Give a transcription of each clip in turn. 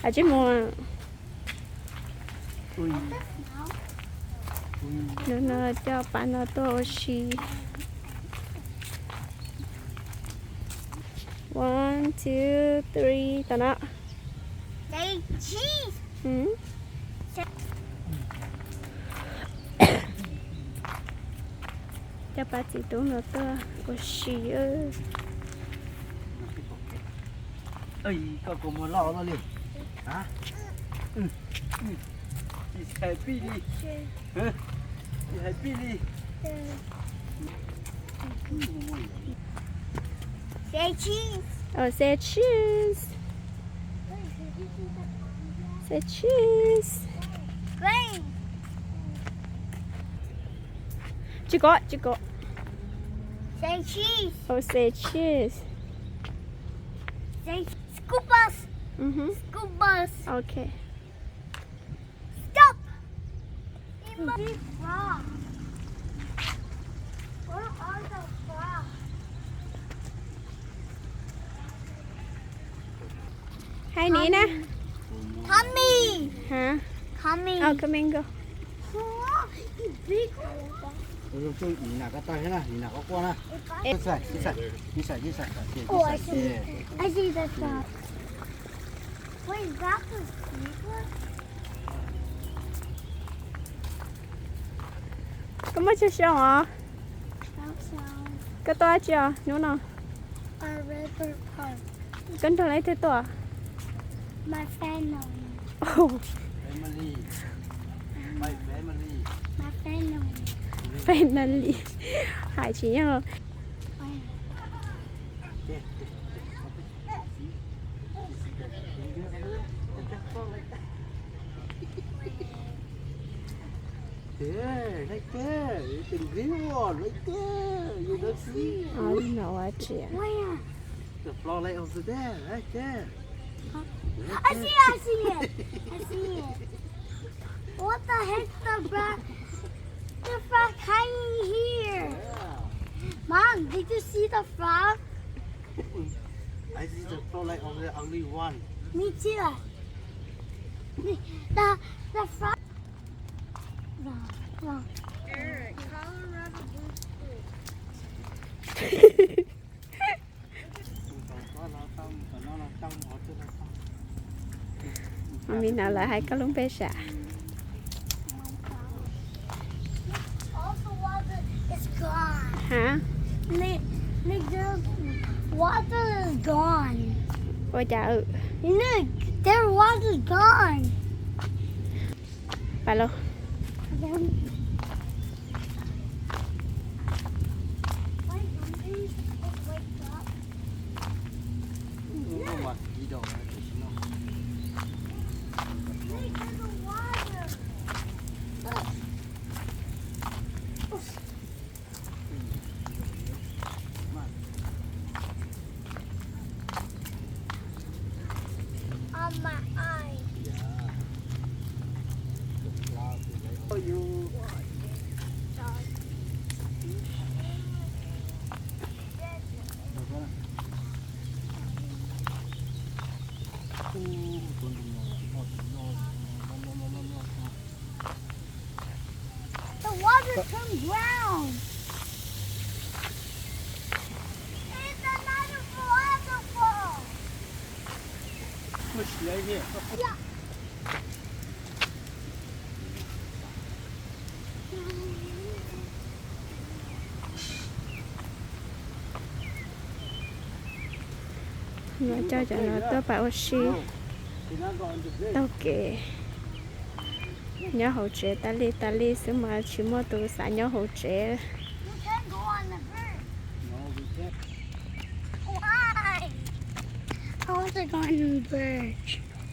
Ab tsis mus. Hnub no coj pab no tuaj ua si. One, two, three, tom no. Coj pab txiv tub no tuaj ua si. Koj kua muag loj loj li. Tsis hais pij li. Tsis hais pij li. Say cheese. Oh, say cheese. Say cheese. Great. Tsis kov, tsis kov. Say cheese. Oh, say cheese. Say school bus. Mm-hmm. School bus. Okay. Stop. It must be frog. Where are the frogs? Hai ní na. Coming. Hả? Coming. Oh, coming, go. Frog, a big one. Nim no koj taug thiab na, nim no koj quaj na. Ib xais, ib xais, ib xais, ib xais. Oh, I see. I see the frog. Wait, is that the zebra? Koj muaj tsawg xyoo os? Koj tuaj dab tsi os hnub no? Koj nrog leej twg tuaj? My family. Oh. Family. My family. My family. Family. Hais tsis yeej. There, right there. You can green one right there. You don't see? Ov, no, ua tsi. Where? The frog leg over there, right there. Huh? Right there. I see it, I see it. I see it. What the heck, the frog? The frog hiding here. Yeah. Mom, did you see the frog? I see the frog leg over there, only one. Me too. Me, the, the frog. Wrong, wrong. Eric, Colorado Blues school. Ua li no lawv hais koj lub npe sav? All the water is gone. Hả? Look, look, the water is gone. Ua cas? Look, their water is gone. Pam los. On my eye. The water turned brown. It's another waterfall. Push right here. Yeah. Coj cov no tuaj pab ua si taug kev. Nyob hauv tsev tas li tas li xwb mas tsis muaj tus xav nyob hauv tsev.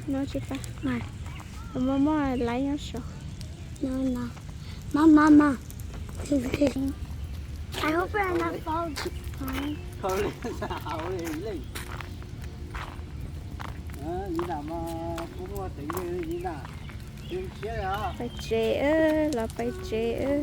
No tsis pab. Muaj muaj laib nyob saud. No, no. Mom, mom, mom. I hope I'm not falling. Pais tsev, los pais tsev.